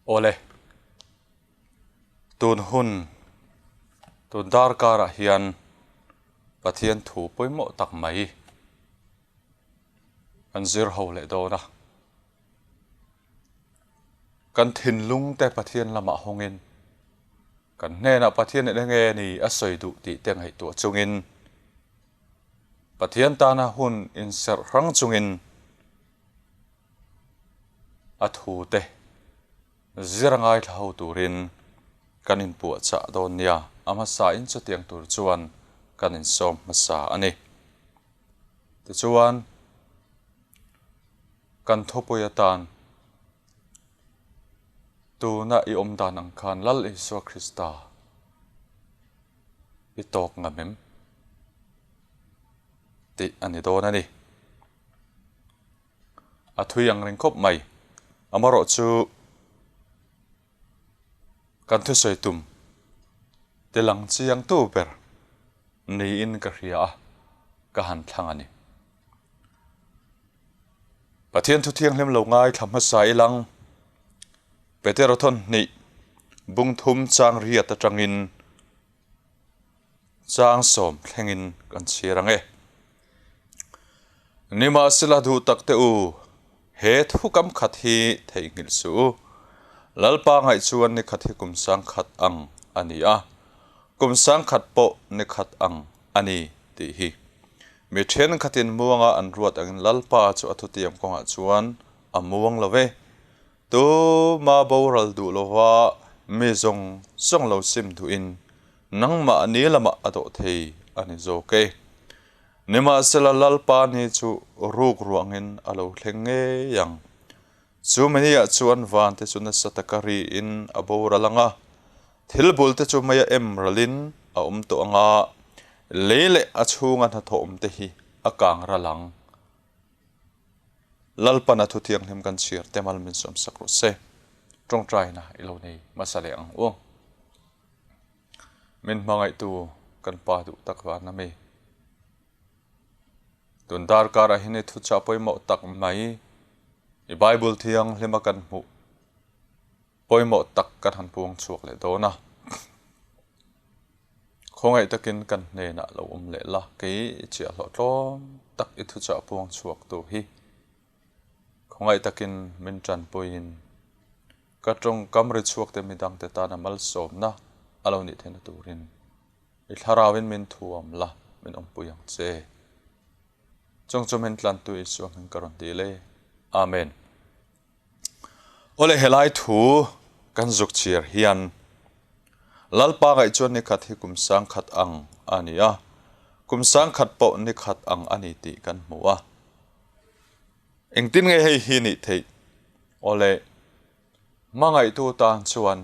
Awle, tun hun, tun darkarah hian Pathian thu pawimawh tak mai kan zir ho leh dawn a. Kan thinlung te Pathian lamah hawngin, kan hnenah Pathian in enge ni a sawi duh tih te ngaihtuah chungin, Pathian tana hun inserh hrang chungin, A thute zir a ngaithla ho turin kan inpuahchah dawn nia, a hmasa in chutiang tur chuan kan insawm hmasa a ni. Tichuan, kan thupui atan tuna i awm dan ang khan Lal Isua Krista i tawk ngam em? tih a ni dawn a ni. A thui ang reng khawp mai. Amarawh chu kan thusawi tum ti lang chiang tu ber niin ka hria a, ka han thlang a ni. Pathian thu thianghlim lo ngaithla hmasa ilang Petero thawn hnih bung thum chang riat atangin Chang sawm thlengin kan chhir ang e. Nimahsela duh tak teh u, he thukam khat hi theihnghilh suh u. Lalpa ngaih chuan ni khat hi kum sang khat ang a ni a, kum sang khat pawh ni khat ang a ni tih hi. Mi thenkhatin muanga an ruat angin Lalpa chu a thutiam kawngah chuan a muang lo ve. Tuma boral duh lova mi zawng zawng lo sim duhin nangmah ni lamah a dawh thei a ni zawk e. Nimahsela Lalpa ni chu ruk ruangin a lo thleng ngei ang. Chu miniah chuan vante chu nasa taka riin a boral ang a, thil bulte chu meia em ralin a awm tawh ang a, lei leh a chhunga hnathawh awmte hi a kang ral ang. Lalpan a thu thianghlim kan chhiar te mal min sawm sak rawh se. Tawngtaina i lo nei hmasa leh ang u. Min hmangaihtu kan pa duh tak van a mi. Tun darkar ah hian i thuchah pawimawh tak mai i Bible thianghlim a kan hmuh pawimawh tak kan han puang chhuak leh dawn a. Khawngaih takin kan hnenah lo awm leh la, kei i chiahhlawh tlawm tak i thuchah puang chhuak tu hi. Khawngaih takin min tanpuiin ka tawngkam ri chhuak te midangte tana malsawmna a lo nih theihna turin i thlarauin min thuam la, min awmpui ang che. Chung chu min tlantu Isua hming ka rawn dil e. Amen. Awle helai thu kan zuk chhiar hian Lalpa ngaih chuan ni khat hi kum sang khat ang a ni a, kum sang khat pawh ni khat ang a ni tih kan hmu a. Engtin nge hei hi nih theih? Awle hmangaihtu tan chuan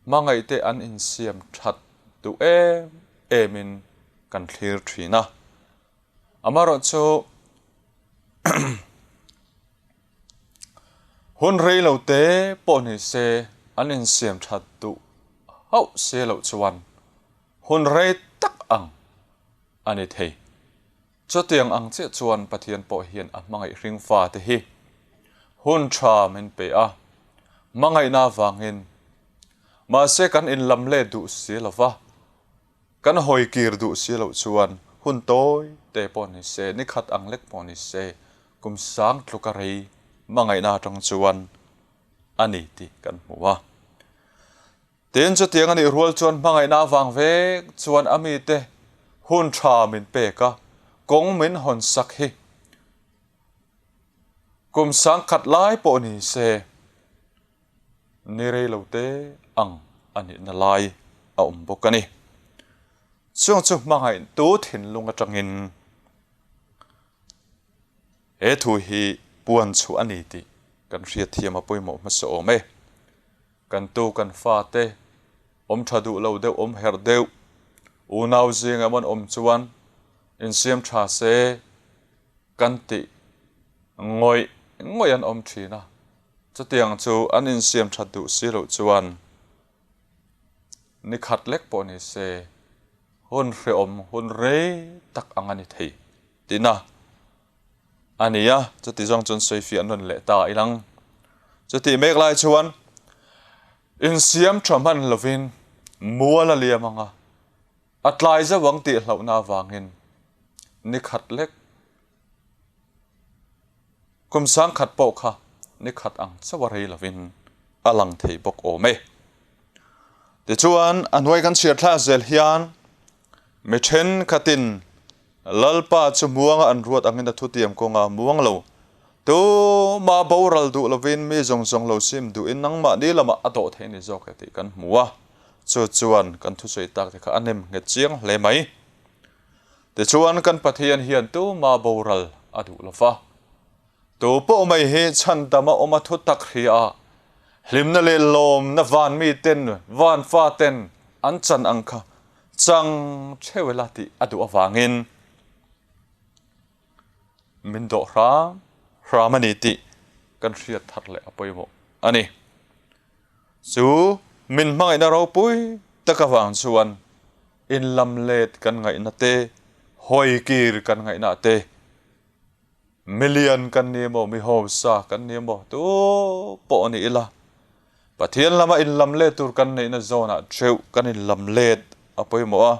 hmangaihte an insiam that duh em emin kan thlir thin a. Amaherawhchu Hun rei lo te pawh ni se an insiam that duh hauh si loh chuan hun rei tak ang a ni thei. Chutiang ang chiah chuan Pathian pawh hian a hmangaih hring fate hi hun tha min pe a, hmangaihna avangin mahse kan inlam let duh si lo va. Kan hawi kir duh si loh chuan hun tawi te pawh ni se, ni khat ang lek pawh ni se, kum sang tluka rei hmangaihna atang chuan a ni tih kan hmu a. Tin, chutiang a nih rual chuan hmangaihna avang vek chuan a mite hun tha min pek a, kawng min hawn sak hi kum sang khat lai pawh ni se, Ni rei lo te ang a nihna lai a awm bawk a ni. Chung chu hmangaihtu thinlung atangin he thu hi puan chhuah a ni tih kan hriatthiam a pawimawh hmasa awm e. Kan tu kan fate awm tha duh lo deuh awm herh deuh unau zing emaw an awm chuan insiam tha se kan tih ngawih ngawih an awm thin a. Chutiang chu an insiam that duh si loh chuan ni khat lek pawh ni se hun hrehawm hun rei tak ang a ni thei tihna a ni a, chuti zawng chuan sawifiah nawn leh ta ilang. Chutih mek lai chuan. Insiam tha hman lovin mual a liam ang a, a tlai zauh ang tih hlauhna avangin ni khat lek kum sangkhat pawh kha ni khat ang chauh a rei lovin a lang thei bawk awm e. Tichuan, a hnuai kan chhiar thlak zel hian mi thenkhatin Lalpa chu muanga an ruat angin a thutiam kawnga muang lo. Tuma boral duh lovin mi zawng zawng lo sim duhin nangmahni lamah a dawh thei ni zawk e tih kan hmu a, chu chuan kan thusawi tak te kha a nem nghet chiang hle mai. Tichuan kan Pathian hian tuma boral a duh lo va, tu pawh mai hi chhandama awm a thu tak hria a, hlimna leh lawmna van miten, van faten an chan ang kha Chang theuh ila tih a duh avangin min dawh hram hram a ni tih kan hriat thar leh a pawimawh a ni. Chu min hmangaihna ropui tak avang chuan inlam let kan ngaihna te, hawikir kan ngaihna te, Milian kan ni emaw, mi hausa kan ni emaw, tu pawh ni ila, Pathian lama inlam let tur kan neihna zawnah theuh kan inlam let a pawimawh a,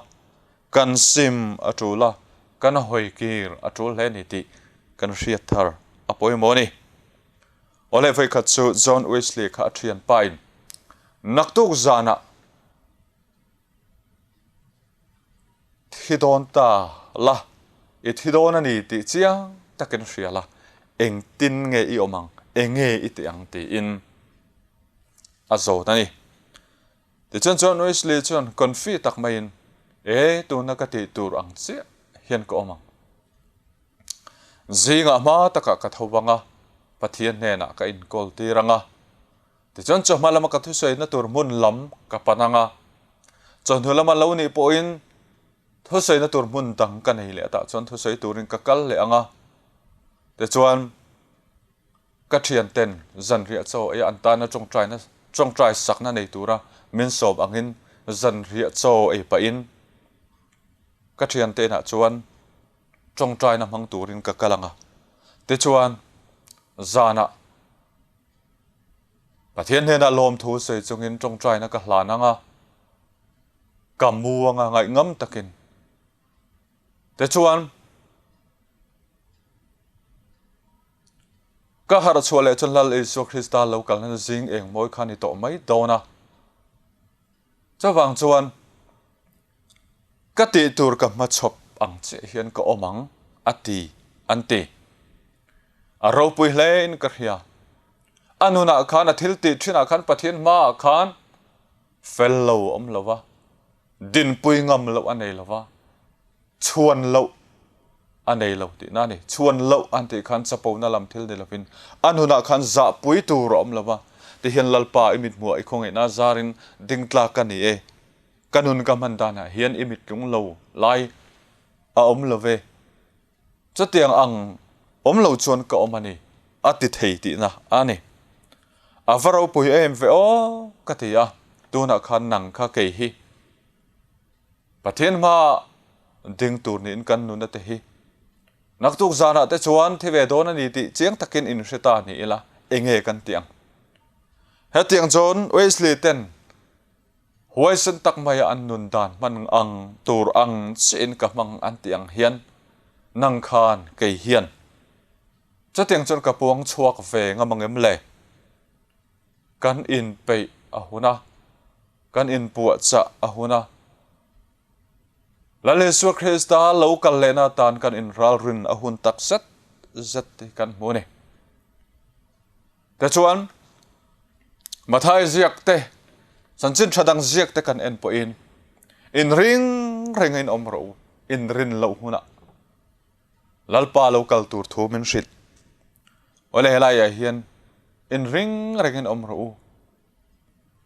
kan sim a tul a, kan hawi kir a tul hle ni tih kan hriat thar a pawimawh a ni. Awle vawikhat chu John Wesley kha a thianpain naktuk zanah Thi dawn ta la, i thi dawn a ni tih chiang takin hria la, engtin nge i awm ang, enge i tih ang tiin a zawt a ni. Tichuan chuan Wesley chuan confi tak maiin, E, tuna ka tih tur ang chiah hian ka awm ang. Zingah hma takah ka tho vang a, Pathian hnenah ka inkawl tir ang a, Tichuan chawhma lama ka thusawina tur hmun lam ka pan ang a, chawhnu lama lo nih pawhin thusawiina tur hmun dang ka nei leh tah chuan thusawi turin ka kal leh ang a. Tichuan ka thianten zanriah chaw ei an tana tawngtaina tawngtai sakna nei tura min sawm angin zanriah chaw ei pahin ka thiante inah chuan tawngtaina hmang turin ka kal ang a. Tichuan zanah. Pathian hnenah lawmthu sawi chungin tawngtaina ka hlan ang a, ka mu anga ngaihngam takin. Tichuan, ka harh chhuah leh chuan Lal Isua Krista lo kalna zing eng mawi kha ni tawh mai dawn a. Chuvang chuan, ka tih tur ka hmachhawp ang chiah hian ka awm ang, a ti, an ti. A ropui hle in ka hria. A nunah khan, a thil tih thinah khan Pathian hmaah khan fel lo a awm lo va, dinpui ngam loh a nei lo va, chhuan loh a nei lo tihna a ni. Chhuan loh an tih khan chapona lam thil ni lovin a nunah khan zahpui tur a awm lo va, tihian Lalpa i mithmuah i khawngaihna zarin ding tlak ka ni e, ka nun ka hman danah hian i mittlung lo lai a awm lo ve. Chutiang ang awm lo chuan ka awm a ni, a ti thei tihna a ni. A va ropui em ve aw, ka ti a, tunah khan nang kha kei hi Pathian hma ding tur niin kan nuna te hi naktuk zanah te chuan thi ve dawn a ni tih chiang takin in hre ta ni ila, enge kan ti ang? Hetiang chuan Wesley ten Huaisen tak maia an nun dan hman ang tur ang chiahin ka hmang an tih ang hian nang khan kei hian chutiang chuan ka puang chhuak ve ngam ang em le? Kan inpeih a hun a, kan inpuahchah a hun a, Lal Isua Krista lo kal lehna atan kan inralrin a hun tak zet zet tih kan hmu a ni. Tichuan, Mathai ziak te, chanchin tha dang ziak te kan en pawhin, inring rengin awm rawh u, inrin loh hunah Lalpa lo kal tur thu min hrilh. Awle helaiah hian inring rengin awm rawh u,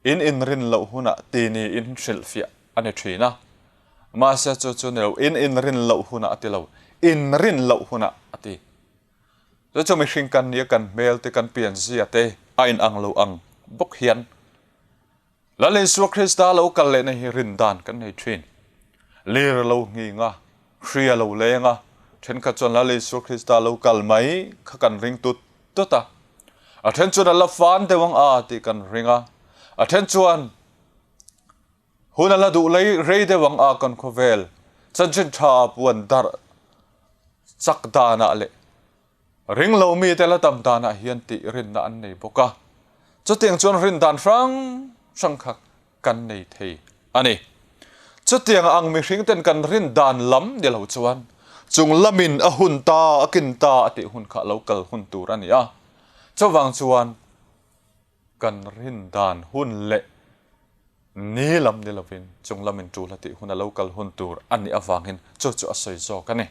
in inrin loh hunah ti niin hrilhfiah a ni thin a. Mahse chu chu ni lo, in inrin loh hunah a ti lo, inrin loh hunah a ti. Chu chu mihring kan nia kan hmel te kan pian zia te a in ang lo ang bawk hian Lal Isua Krista lo kal lehna hi rin dan kan nei thin. Lir lo nghing a, hria lo leng a, thenkhat chuan Lal Isua Krista lo kal mai kha kan ring tut tut a. A then chuan a la fan deuh ang a tih kan ring a. A then chuan hun a la duh lei rei deuh ang a kan khawvel chanchin tha puan darh chak danah leh ring lo mite la tam danah hian tih rinna an nei bawk a. Chutiang chuan rin dan hrang hrang kha kan nei thei a ni. Chutiang ang mihring ten kan rin dan lam ni lo chuan chung lamin a hun ta a kin ta a tih hun kha lo kal hun tur a ni a. Chuvang chuan kan rin dan hun leh ni lam ni lovin chung lamin tul a tih hun a lo kal hun tur a nih avangin chu chu a sawi zawk a ni.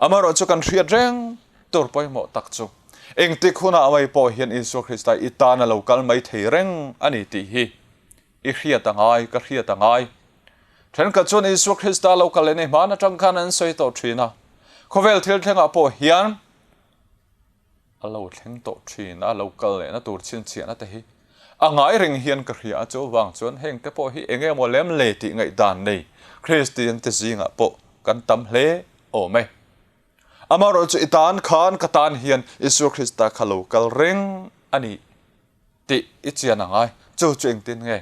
Amaherawhchu kan hriat reng tur pawimawh tak chu engtik hunah mai pawh hian Isua Krista i tan a lo kal mai thei reng a ni tih hi i hriat a ngai, ka hriat a ngai. Thenkhat chuan Isua Krista lo kal leh nei hman atang khan an sawi tawh thin a, khawvel thil thlengah pawh hian a lo thleng tawh thin a, lo kal lehna tur chhinchhiahna te hi a ngai reng hian ka hria a, chuvang chuan heng te pawh hi eng emaw lem le tih ngaihdan nei Kristian te zingah pawh kan tam hle awm e. Amaherawhchu i tan khan ka tan hian Isua Krista kha lo kal reng a ni tih i chian a ngai. Chu chu engtin nge?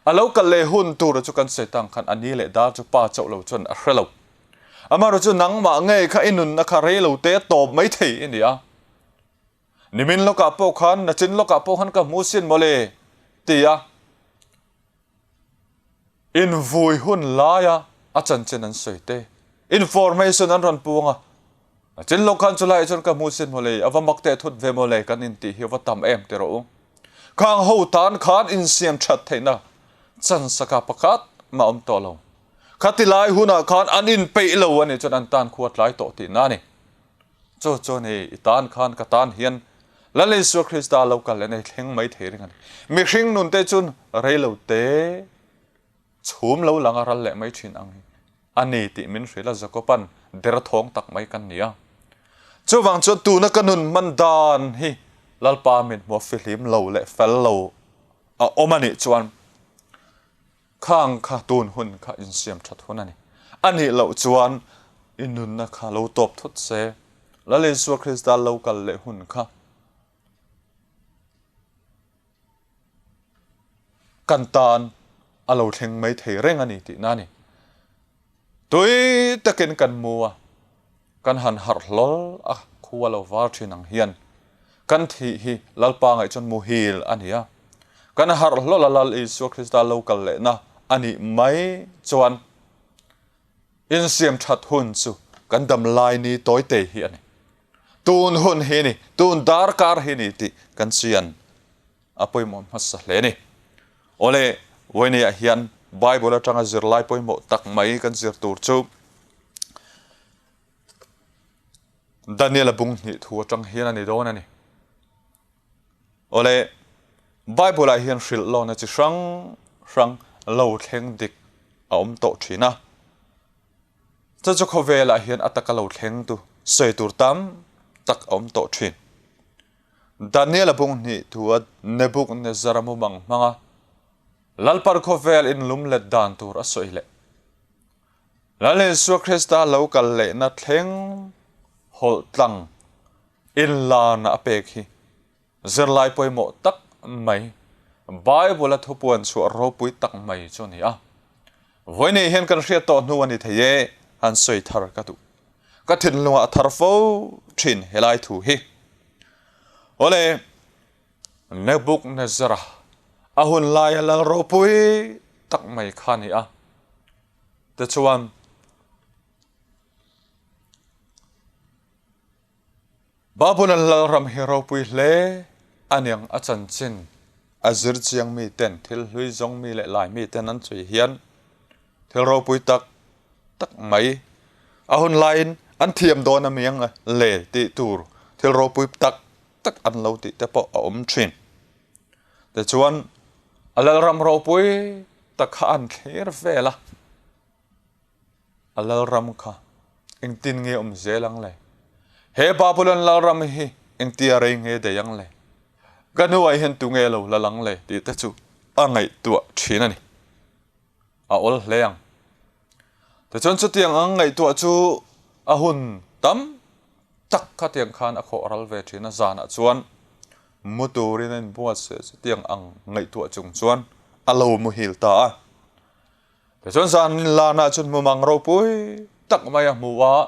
A lo kal leh hun tura chu kan sawi tang khan a ni leh dar chu pa chauh lo chuan a hre lo. Amaherawhchu chu nangmah ngei kha i nunna kha rei lo te tawp mai thei i ni a. Nimin lawkah pawh khan, nachin lawkah pawh khan ka hmu sin mawle ti a. Invui hun laia a chanchin an sawi te, information an rawn puang a, a chin lo khan chulaiah chuan ka hmu sin mawle, a va mak teh thut ve mawle kan intih hi a va tam em ti rawh u. Khang ho tan khan insiam that theihna chansaka pakhat mah awm tawh lo. Khati lai hunah khan an inpeih lo a nih chuan an tan khua tlai tawh tihna a ni. Chu chu ni, i tan khan ka tan hian Lal Isua Krista lo kal leh nei thleng mai thei reng a ni. Mihring nun te chun rei lo te chhum lo langa ral leh mai thin ang hi a ni tih min hrilh a, Jakoban derthawng tak mai kan ni a. Chuvang chuan tuna ka nun hman dan hi Lalpa min hmuh fihlim lo leh fel lo a awm a nih chuan Khang kha tun hun kha insiam that hun a ni. A nih loh chuan i nunna kha lo tawp thut se, Lal Isua Krista lo kal leh hun kha kan tan a lo thleng mai thei reng a ni tihna a ni. Tui takin kan mu a, kan han harh hlawl a, khua lo var thin ang hian kan thih hi Lalpa ngaih chuan muhil a ni a. Kan harh hlawl a Lal Isua Krista lo kal lehna a nih mai chuan insiam that hun chu kan dam lai ni tawi te hi a ni. Tun hun hi ni, tun darkar hi ni tih kan chian a pawimawh hmasa hle a ni. Awle, Wayne-ah hian Bible atanga zirlai pawimawh tak mai kan zir tur chu Daniel-a bung hnih thu atang hian a ni dawn a ni. Awle, Bible-ah hian hrilh lawna chi hrang hrang lo thleng dik a awm tawh thin a. Chu chu khawvelah hian a taka lo thleng tu sawi tur tam tak a awm tawh thin. Daniel-a bung hnih thu a Nebuchadnezzar-a mumang hmanga Lalpar khawvel inlum let dan tur a sawi leh. Lal Isua Krista lo kal lehna thleng hawlh tlang inlarna a pek hi zirlai pawimawh tak mai, Bible-a thupuan chhuah ropui tak mai chu a ni a. Vawiin hian kan hriat tawh hnu a ni thei e, han sawi thar ka duh. Ka thinlungah a thar fo thin helai thu hi. Awle, Nebuchadnezzar-a a hun laia lal ropui tak mai kha a ni a. Tichuan, Babylon lalram hi ropui hle a niang a chanchin a zir chiang mi ten thil hlui zawng mi leh lai mi ten an chhui hian thil ropui tak tak mai a hun laiin an thiam dawn a miang le tih tur thil ropui tak tak an lo tih te pawh a awm thin. Tichuan a lalram ropui tak kha an thlir vel a. A lalram kha engtin nge awm zel ang le? He Babylon lalram hi engtia rei nge daih ang le? Ka hnuai hian tu nge lo lal ang le? tih te chu a ngaihtuah thin a ni. A awl hle ang. Tichuan chutiang ang ngaihtuah chu a hun tam tak khatiang khan a khawh ral ve thin a, zanah chuan. Mu turin a inbuatsaih chutiang ang ngaihtuah chung chuan a lo muhil ta a. Tichuan zan lanah chuan mumang ropui tak mai a hmu a,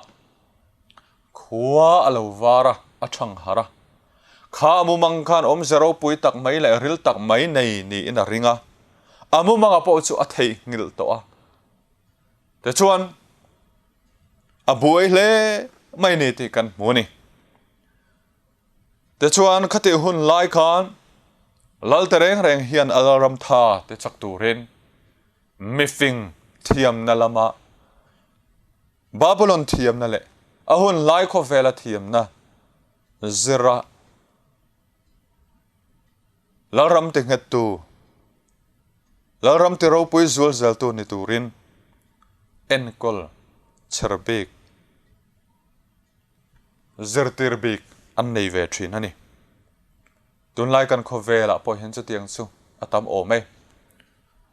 khua a lo var a, a thang harh a. Kha mumang khan awmze ropui tak mai leh ril tak mai nei niin a ring a, a mumanga pawh chu a theihnghilh tawh a. Tichuan a buai hle mai ni tih kan hmu a ni. Tichuan, khatih hun lai khan Lalte reng reng hian a lalram tha te chak turin mifing thiamna lama Babylon thiamna leh a hun lai khawvela thiamna zira Lalram ti nghettu, Lalram ti ropui zual zeltu ni turin enkawl chher bik Zirtir bik an nei ve thin a ni. Tunlai kan khawvelah pawh hian chutiang chu a tam awm e.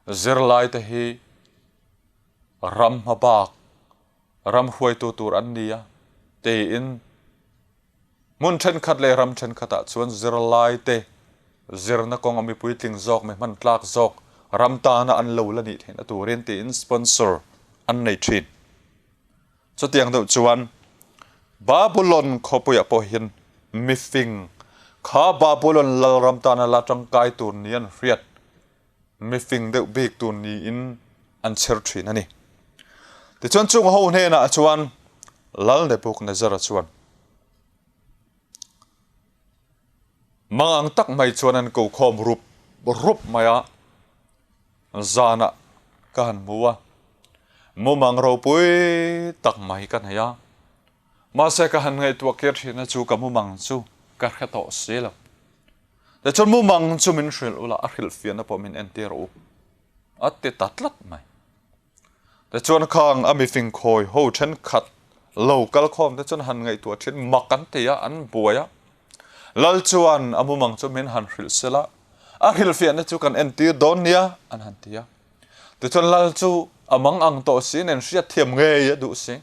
Zirlaite hi ram hma bak, ram hruaitu tur an ni a, tiin hmun thenkhat leh ram thenkhatah chuan zirlaite zirna kawnga mi puitling zawk, mi hman tlak zawk ram tana an lo la nih theihna turin tiin sponsor an nei thin. Chutiang deuh chuan Babulon khawpuiah pawh hian mifing kha Babulon lalram tana la tangkai tur ni an hriat, mifing deuh bik tur niin an chher thin a ni. Tichuan chung ho hnenah chuan Lal Nebuchadnezzar-a chuan mangang tak mai chuan an ko khawm rup rup mai a. Zanah ka han hmu a, mumang ropui tak mai ka nei a, mahse ka han ngaihtuah kir thin a chu ka mumang chu ka hre tawh si lo. Tichuan mumang chu min hrilh ula, a hrilhfiahna pawh min entir u a ti ta tlat mai. Tichuan khang a mifing khawi ho thenkhat lo kal khawm te chuan han ngaihtuah thin mak an ti a, an buai a. Lal chuan a mumang chu min han hrilh sel a, a hrilhfiahna chu kan entir dawn nia an han ti a. Tichuan Lal chu a mang ang tawh si nen hriatthiam ngei a duh si.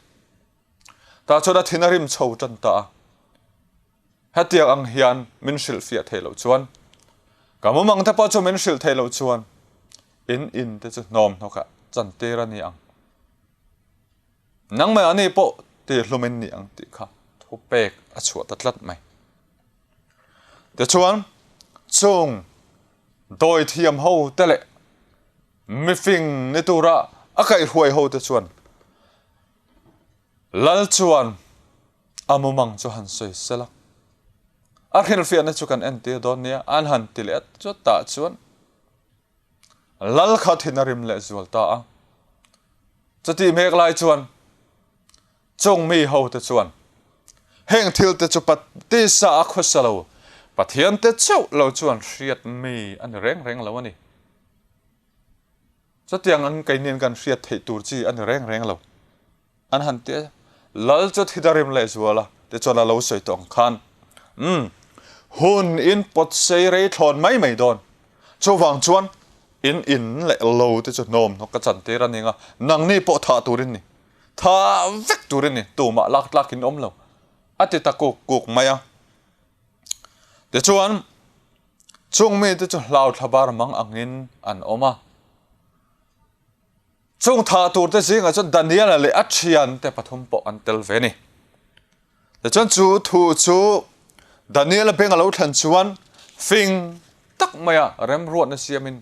Tah chuan a thin a rim chho tan ta a. Hetiang ang hian min hrilhfiah theih loh chuan, ka mumang te pawh chu min hrilh theih loh chuan in in te chu hnawm hnawkah chantir a ni ang. Nangmah ani pawh tihhlum in ni ang tih kha thupek a chhuah ta tlat mai. Tichuan, chung dawithiam ho te leh mifing ni tura a kaihhruai ho te chuan Lal chuan a mumang chu han sawi sel a, a hrilhfiahna chu kan entir dawn nia an han ti leh a, chutah chuan Lal kha thin a rim leh zual ta a. Chutih mek lai chuan chung mi ho te chuan heng thil te chu Patisa a khawsa lo, Pathian te chauh lo chuan hriat mi a ni reng reng lo a ni. Chutiang ang keinian kan hriat theih tur chi a ni reng reng lo. An han ti a, Lal chu thi da rim leh zual a, tichuan a lo sawi tawh ang khan, Umm, hun in pawt sei rei thlawn mai mai dawn. Chuvang chuan in in leh lo te chu hnawm hnawk ka chan tir a ning a, nangni pawh thah turin ni, tha vek turin ni, tumah lak tlak in awm lo, a ti ta kuk kuk mai a. Tichuan, chung mite chu hlau thlabar mang angin an awm a. Chung thah turte zingah chuan Daniela leh a thiante pathum pawh an tel ve a ni. Tichuan chu thu chu Daniela beng a lo thlen chuan fing tak maia remruatna siamin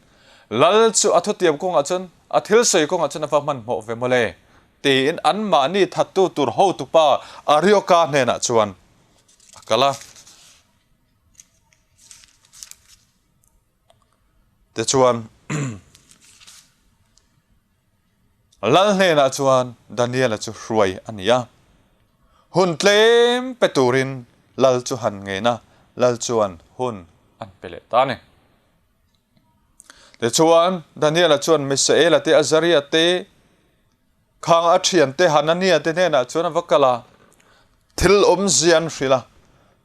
Lal chu a thutiam kawngah chuan a thil sawi kawngah chuan a va hmanhmawh ve mawle tiin anmahni thattu tur hotupa Arioka hnenah chuan a kal a. Tichuan, Lal hnenah chuan Daniela chu hruai a ni a. Hun tlem pe turin Lal chu han ngen a, Lal chuan hun an pe leh ta a ni. Tichuan, Daniela chuan Misaela te, Azaria te, Khang a thiante Hanania te hnenah chuan a va kal a, thil awmzia an hrilh a.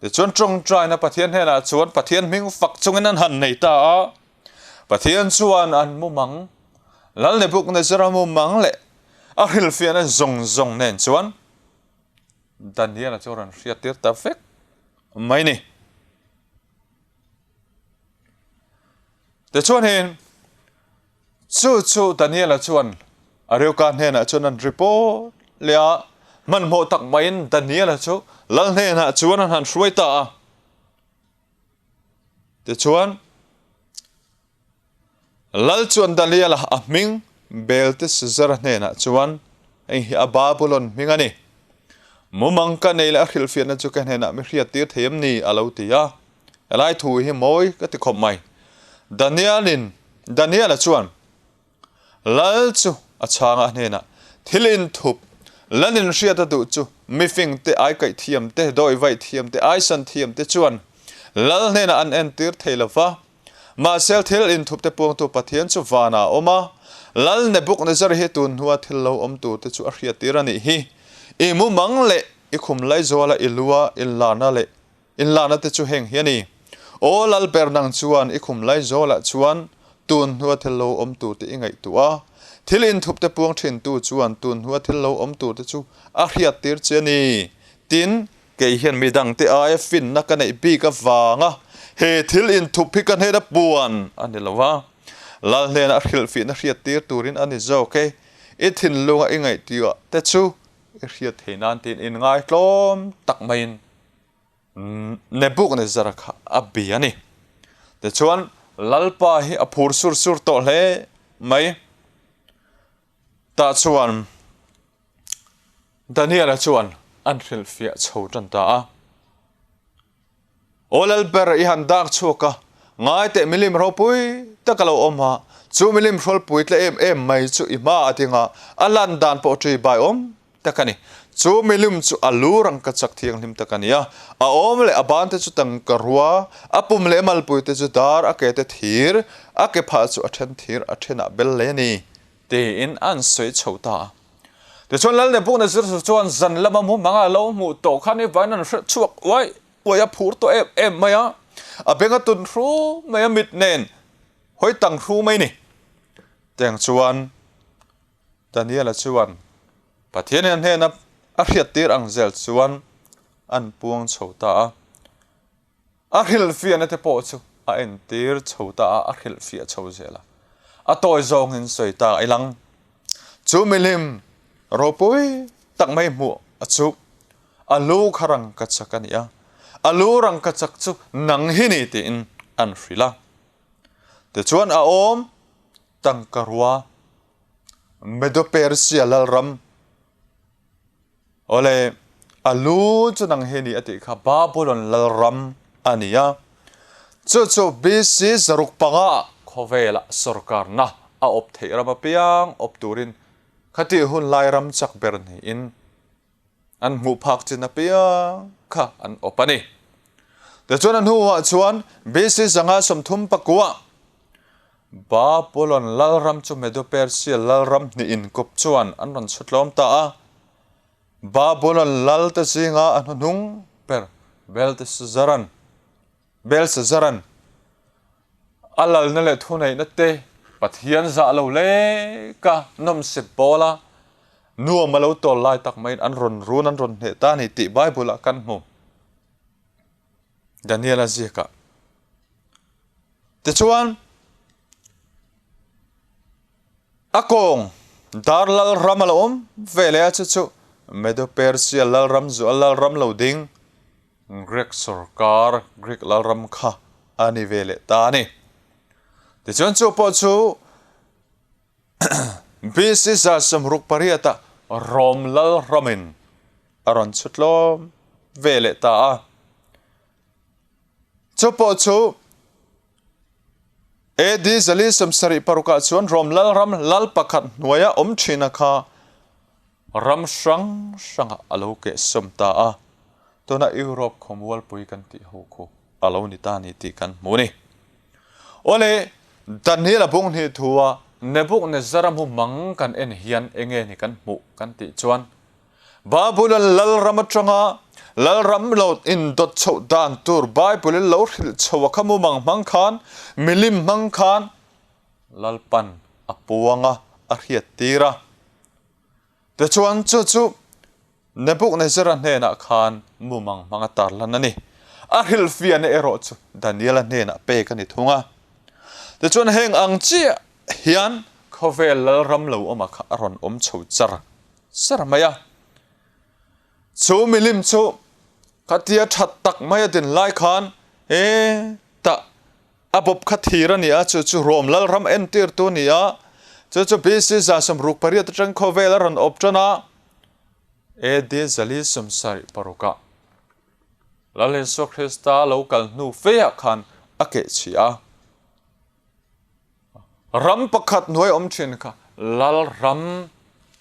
Tichuan tawngtaina Pathian hnenah chuan Pathian hming fak chungin an han nei ta a. Pathian chuan an mumang, Lal Nebuchadnezzar-a mumang leh a hrilhfiahna zawng zawng nen chuan Daniel-a chu a rawn hriattir ta vek mai ni. Tichuanin, chu chu Daniela chuan Arioka hnenah chuan an report leh a, hmanhmawh tak maiin Daniela chu lal hnenah chuan an han hruai ta a. Tichuan, Lal chuan Daniela a hming Belteshazzar hnenah chuan, Hei hi a Babulon hming a ni. Mumang ka nei leh a hrilhfiahna chu ka hnenah mi hriattir thei em ni? a lo ti a. Helai thu hi mawi ka ti khawp mai. Danielin Daniela chuan Lal chu a chhang a hnenah, Thil inthup, lan inhriat a duh chu mifing te, aikaih thiam te, dawivaih thiam te, aisan thiam te chuan Lal hnenah an entir thei lo va. Mahse thil inthup te puangtu Pathian chu vanah a awm a, Lal Nebuchadnezzar hi tun hnua thil lo awm tur te chu a hriattir a nih hi. I mumang leh i khum laizuala i lua inlarna leh inlarna te chu heng hi a ni. Aw Lal ber nang chuan i khum laizawlah chuan tun hnua thil lo awm tur te i ngaihtuah a, thil inthup te puang thintu chuan tun hnua thil lo awm tur te chu a hriattir che a ni. Tin, Kei hian midangte aia finna ka neih bik avanga he thil inthup hi ka hnena puan a ni lo a, Lal hnena a hrilhfihna hriattir turin a ni zawk e. I thinlunga i ngaihtuah te chu i hriat thei nan tiin inngaitlawm tak maiin Nebuchadnezzar kha a bia a ni. Tichuan, Lalpa hi a phur sur sur tawh hle mai. Tah chuan Daniela chuan an hrilhfiah chho tan ta a. Aw Lalber, i han dak chhuak a, ngai teh milim ropui tak a lo awm a, chu milim hrawlpui tle em em mai chu i hma a ding a, a lan dan pawh ṭi bai awm tak a ni. Chu milim chu a lu rangkachak thianghlim tak a ni a, a awm leh a ban te chu tangka rua, a pum leh malpui te chu dar, a ke te thir, a ke phah chu a then thir a thenah bel hle a ni. Tiin an sawi chho ta a. Tichuan Lal Nebuchadnezzar chuan zan lama mu hmanga lo hmuh tawh khan i vain an hrilh chhuak uai uai a phur tawh em em mai a, a beng a tun hru mai a mit nen hawi tang hru mai ni. Tiang chuan Daniela chuan Pathian in a hnena a hriattir ang zel chuan an puang chho ta a. A hrilhfiahna te pawh chu a entir chho ta a, a hrilhfiah chho zel a. A tawi zawngin sawi ta i lang. Chu milim ropui tak mai hmuh a chu a lu kha rangkachak a ni a, a lu rangkachak chu nang hi ni tiin an hrilh a. Tichuan a awm tangka rua Medo-Persia lalram Awle, a lu chu nang hi ni a tih kha Babulon lalram a ni a. Chu chu BC 500 khawvelah sawrkarna a awp theih ram apiang awp turin khatih hun lai ram chak ber niin an hmuh phak chin apiang kha an awp a ni. Tichuan a hnuah chuan BC 539 Babulon lalram chu Medo-Persia lalram hnih inkawp chuan an rawn chhutlawm ta a. Babulon lal te zinga a hnuhnung ber Belteshazzar-a'n Belshazzar-a'n a lalna leh thuneihna te Pathian zah lo leka nawmsip bawla nuam a lo tawl lai tak maiin an rawn run an rawn hneh ta a ni tih Bible-ah kan hmu. Daniel-a ziakah. Tichuan, a kawng dar lalram a lo awm ve leh a, chu chu Medo-Persia lalram zuah lalram lo ding Greek sawrkar, Greek lalram kha a ni ve leh ta a ni. Tichuan chu pawh chu BC 68 ah Rom lalramin a rawn chhutlawm ve leh ta a. Chu pawh chu AD 476 ah chuan Rom lalram lal pakhat hnuaia awm thina kha ram hrang hrangah a lo kehsawm ta a. Tuna Europe khawmualpui kan tih ho khu a lo ni ta ni tih kan hmu a ni. Awle, Daniel a bung hnih thua Nebuchadnezzar a hmu mang kan en hian enge ni kan hmuh kan tih chuan Babulon lalram atanga lalram lo indawt chhoh dan tur Bible in lo hrilh chho a kha mumang hmang khan, milim hmang khan Lalpan a puang a, a hriat tir a. Tichuan chu chu Nebuchadnezzar-a hnenah khan mumang hmang a tarlan a ni. A hrilhfiahna erawh chu Daniel-a hnenah pek a ni thung a. Tichuan heng ang chiah hian khawvel lalram lo awma kha a rawn awm chho char char mai a. Chu milim chu khatia that tak mai a din lai khan e tah a bawp kha thir a ni a, chu chu Rom lalram entirtu a ni a, chu chu BC 68 atang khawvel a rawn awp tan a, AD 476 ah Lal Isua Krista lo kal hnu feah khan a keh chhi a. Ram pakhat hnuai awm thin kha lal ram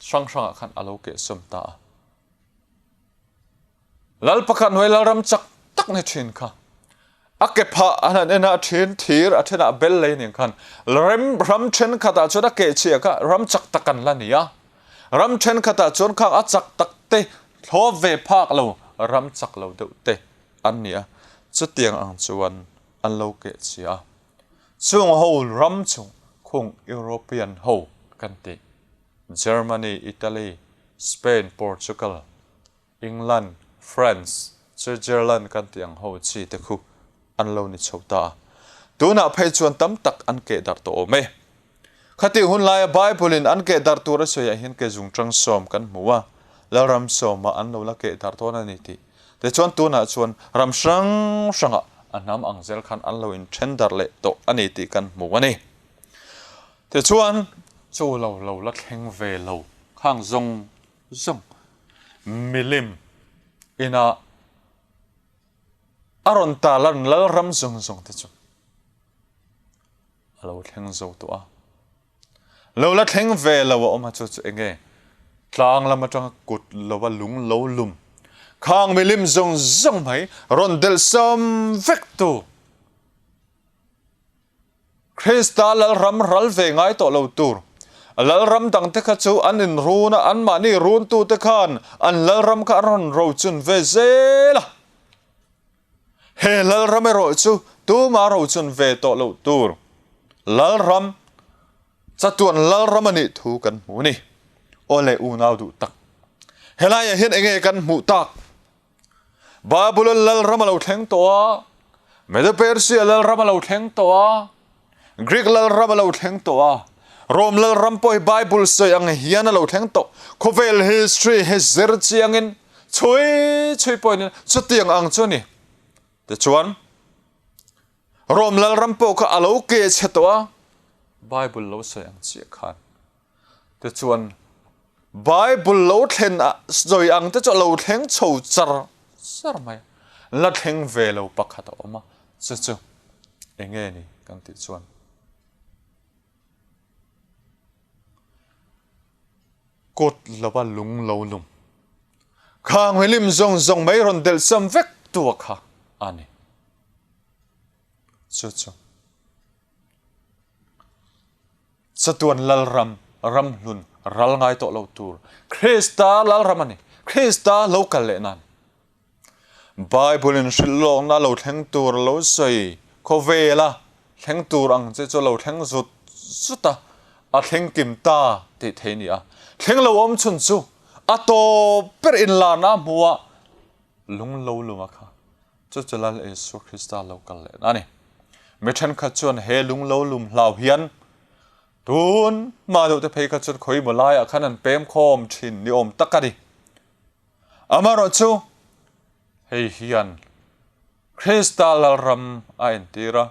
hrang hrangah khan a lo keh sawm ta a. Lal pakhat hnuai lal ram chak tak ni thin kha a ke phah an han en a, a then thir, a thenah bel lei nen khan rem ram thenkhatah chuan a keh chhia kha ram chak tak an la ni a. Ram thenkhatah chuan khang a chak tak te thlawp ve phak lo ram chak lo deuh te an ni a. Chutiang ang chuan an lo keh chhia a. Chung ho ram chu khung European ho kan ti. Germany, Italy, Spain, Portugal, England, France, Switzerland kan tih ang ho chi te khu an lo ni chho ta a. Tunah phei chuan tam tak an keh darh tawh awm e. Khatih hun laia Bible in an keh darh tur a sawiah hian ke zungchang sawm kan hmu a, Lalram sawmah an lo la keh darh dawn a ni tih. Tichuan tunah chuan ram hrang hrangah a hnam ang zel khan an lo inthen darh leh tawh a ni tih kan hmu a ni. Tichuan chu lo lo la thleng ve lo khang zawng zawng milim ina a rawn talan Lalram zawng zawng te chu a lo thleng zo tawh a. Lo la thleng ve lo a awm a, chu chu eng nge? Tlang lam atanga kut lova lung lo lum, khang milim zawng zawng mai rawn delh sam vek tu Krista Lalram ral ve ngai tawh lo tur. Lalram dangte kha chu an inrun a, anmahni runtute khan an Lalram kha an rawn rochun ve zel a. He Lalram erawh chu tuma rochun ve tawh loh tur Lalram, chatuan Lalram a nih thu kan hmu a ni. Aw le unau duh tak, helaiah hian enge kan hmuh tak? Babylon Lalram a lo thleng tawh a, Medo-Persia Lalram a lo thleng tawh a, Greek Lalram a lo thleng tawh a, Rome Lalram pawh hi Bible sawi ang hian a lo thleng tawh. Khawvel history hi zir chiangin chhui chhui pawhin chutiang ang chu a ni. Tichuan, Rome Lalram pawh kha a lo ke chhe tawh a, Bible lo sawi ang chiah khan. Tichuan, Bible lo thlen a sawi ang te chu a lo thleng chho char char mai a, la thleng ve lo pakhat a awm a, chu chu eng nge ni kan tih chuan kut lova lung lo lum, khang milim zawng zawng mai rawn delh sam vek tu a kha a ni. Chu chu. Chatuan Lalram, ramhlun, ral ngai tawh lo tur, Krista Lalram a ni. Krista lo kal leh nan. Bible in hrilh lawkna lo thleng tur lo sawi khawvela thleng tur ang che chu lo thleng zut zut a, a thleng kim ta tih thei a ni a. Thleng lo awm chhun chu a tawp ber inlarna a hmu a, lung lo lung a kha. Chu chu Lal Isua Krista lo kal leh a ni. Mi thenkhat chuan he lung lo lum hlau hian tun hma deuh te phei kha chuan khawi maw laiah khan an pem khawm thin ni awm tak a ni. Amaherawhchu hei hian Krista Lalram a entir a,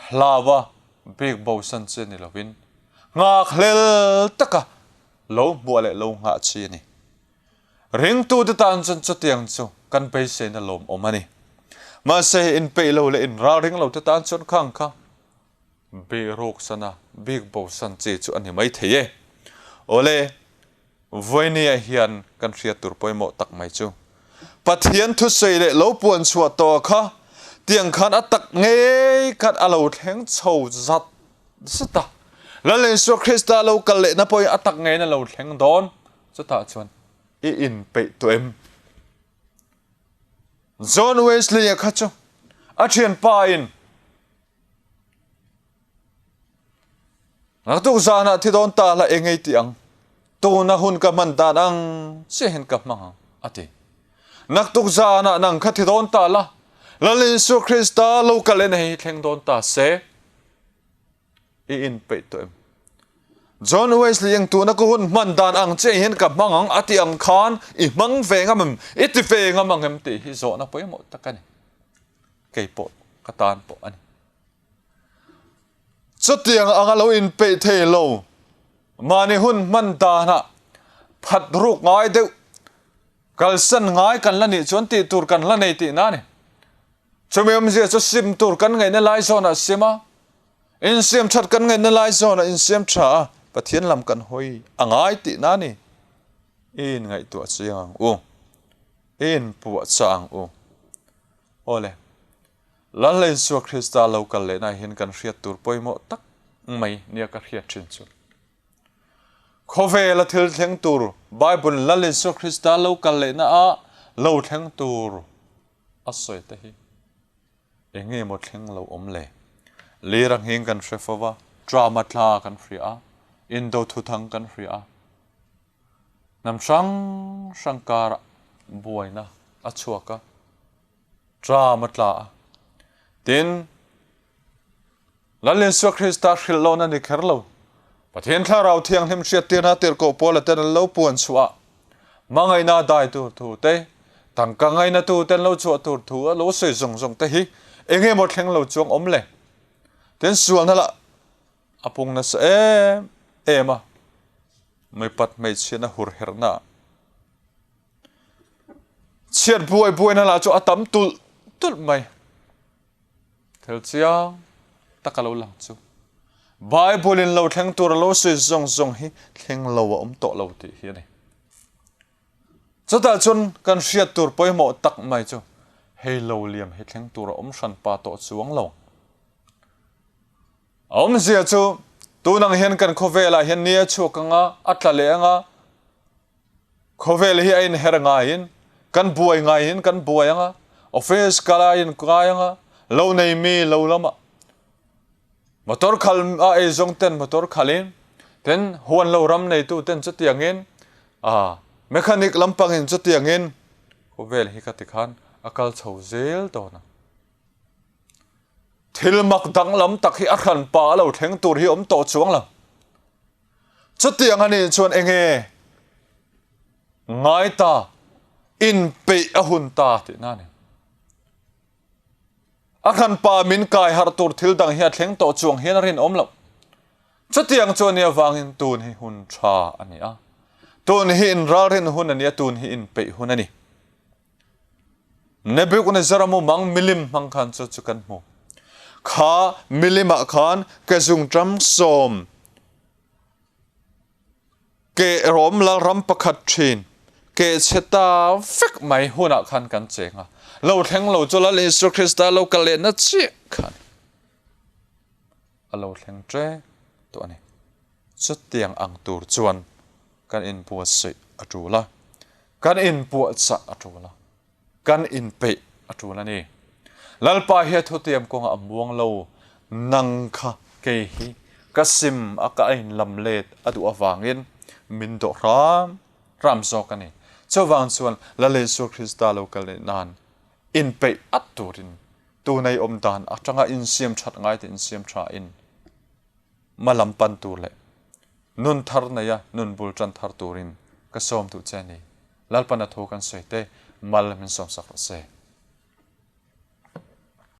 hlaua bik bosan chi ni lovin nghakhlel taka lo hmuah leh lo nghah chi a ni. Ringtute tan chuan chutiang chu kan beiseina lawmawm a ni. Mahse, inpeih lo leh inralring lote tan chuan khang kha bihruk sana bik bosan chi chu a ni mai thei e. Awle, Vawinia hian kan hriat tur pawimawh tak mai chu Pathian thusawi leh lo puan chhuah tawh kha tiang khan a tak ngei khat a lo thleng chho zat zat a. Lal Isua Krista lo kal lehna pawhin a tak ngeiin a lo thleng dawn. Chutah chuan i inpeih tawh em? John Wesley-a kha chu a thianpa in Naktuk zanah thi dawn ta la engei tih ang, tuna hun ka hman dan ang chiahin ka hmang ang, a ti. Naktuk zanah nang kha thi dawn ta la, Lal Isua Krista lo kal en hei hi thleng dawn ta se. I inpeih tawh em? John Wesley eng tuna ka hun hman dan ang che hian ka hmang ang a tih ang khan i hmang ve ngam em? I ti ve ngam ang em tih hi zawhna pawimawh tak a ni. Kei pawh ka tan pawh a ni. Chutiang anga lo inpeih thei lo mahni hun hman danah phat ruk ngai deuh kalsan ngai kan la nih chuan tih tur kan la nei tihna a ni. Chumi awmzia chu sim tur kan ngaihna lai zawnah sim a, insiam that kan ngaihna lai zawnah insiam tha a, Pathian lam kan hawi a ngai tihna a ni. I inngaihtuah chiang ang u. I inpuah chah ang u. Awle, Lal Isua Krista lo kal lehna hian kan hriat tur pawimawh tak mai nia ka hriat thin chu. Khawvela thil thleng tur Bible Lal Isua Krista lo kal lehna ah lo thleng tur a sawi te hi eng nge maw thleng lo awm le? Lir a nghing kan hre fo va, drama tla kan hria a, indo thuthang kan hria a, hnam hrang hrang karah buaina a chhuak a, drama tla a, tin, Lal Isua Krista hrilh lohna ni kher lo. Pathian Thlarau Thianghlim hriattirna tirhkoh Paula ten an lo puan chhuah a, hmangaihna dai tur thu te, tangka ngaina tu ten lo chhuah tur thu a lo sawi zawng zawng te hi eng emaw thleng lo chuang awm le? Tin sualna lah a pung nasa em em a, mipat hmeichhiatna hur herhna ah chhiat buai buaina lah chu a tam tulh tulh mai. Thil chiang tak a lo lang chu. Bible in lo thleng tur a lo sawi zawng zawng hi thleng lo a awm tawh lo tih hi a ni. Chutah chuan kan hriat tur pawimawh tak mai chu hei lo liam hi thleng tur a awm hran pa tawh chuang lo. A awmzia chu tun ang hian kan khawvelah hian ni a chhuak anga a tla leh anga Khawvel hi a inher ngaiin, kan buai ngaiin kan buai ang a, office kal a in kai ang a, lo nei mi lo lamah motor khal a eizawng ten motor khalin, tin huan lo ram neitu ten chutiangin, ah mechanic lampangin chutiangin khawvel hi ka ti khan a kal chho zel dawn a. Thil mak danglam tak hi a hranpa a lo thleng tur hi awm tawh chuang lo. Chutiang a nih chuan enge ngai ta, inpeih a hun ta tihna a ni. A hranpa min kai harh tur thil dang hi a thleng tawh chuang hian a rinawm loh. Chutiang chu a nih avangin tun hi hun tha a ni a, tun hi inralrin hun a ni a, tun hi inpeih hun a ni. Nebuchadnezzar mumang milim hmang khan chu chu kan hmu. Kha milim ah khan ke zungṭam sawm ke rawm lalram pakhat ṭhin ke chhe ta vek mai hunah khan kan cheng a. Lo thleng lo chu Lal Isua Krista lo kal lehna chiah khan a lo thleng ṭek tawh a ni. Chutiang ang tur chuan kan inbuatsaih a ṭul a, kan inpuahchah a ṭul a, kan inpeih a ṭul a ni. Lalpa hi a thutiam kawngah a muang lo, nang kha kei hi ka sim a ka inlam let a duh avangin min dawh hram hram zawk a ni. Chuvang chuan Lal Isua Krista lo kal leh nan inpeih at turin tunei awm dan atanga insiam that ngai te insiam thain hma lam pan tur leh nun thar neia nun bul tan thar turin ka sawm duh che a ni. Lalpan a thu kan sawi te mal min sawmsak rawh se.